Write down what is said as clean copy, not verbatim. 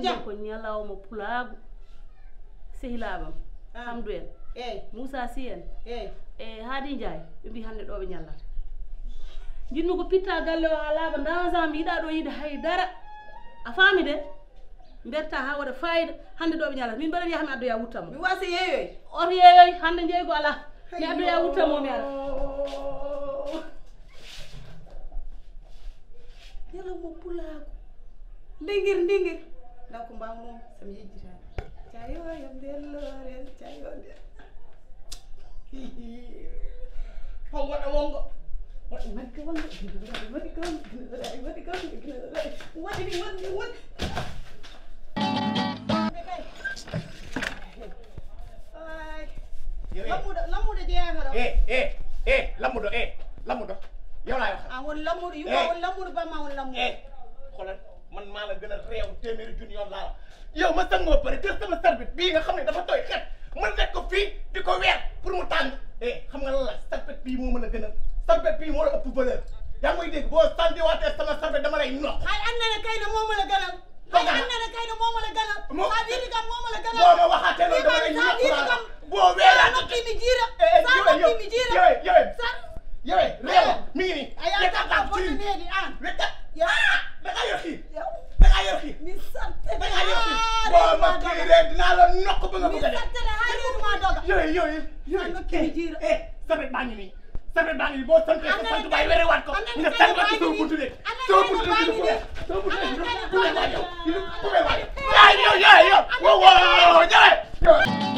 jam ko nyalawma pulaagu sehilabam hamdu en Moussa Sy en e Hadi Ndiaye ɓe mbi hande ɗo ɓe ñallata jinmi ko pitta galle o ha laaɓa dansam mi yiɗa ɗo yiide haydara a faami de mberta ha waɗa fayida hande ɗo ɓe ñallata min mbaɗa wiya mi addoya wuttamo mi wasa yeeyoy oto yeeyoy hande jeeygo ala mi addoya wuttamo mi ara ñalawma pulaagu ndingir ndaw ko mbawno somi yejjitani cayoyo mbellore cayode hon waɗa wongo waɗi wongo lammuɗo jeeyatoro lammuɗo yow laay wax a won lammuɗo yuma won lammuɗo bamma won lammuɗo xoolal man maa la gën a réew téeméeri junni yoon laa la yow ma sangoo pare te sama sarbet bii nga xam ne dafa tooy xet man nekk ko fii di ko weer pour mu tàng xam nga lan la sarbet bii moo mën a gën a sarbet bii moo la ëpp valeur yaa ngi may dégg boo sandiwaatee sama sarbet dama lay noq hay an nene kay ne moo ma la gënal hay an nene kay ne moo ma la gënal sa wiiri kam moo ma la gënal boo ma waxaatee loolu dama lay noq laa boo weeraat nokki mi jiira sa nokki mi jiira yow réew mi ngi nii ayaka bonne needi an da nga yor xii da nga yor xii mi sante da nga yor xii boo ma kiiree dinaa la noq ba nga bëgg a def mi sante ha reeduma doga yooyu nokki mi jiira sabet baa ngi nii sabet baa ngi nii boo santee sa sant baay were waat ko nga sant ko sama buntu de sama buntu de sama buntu de yow yow yow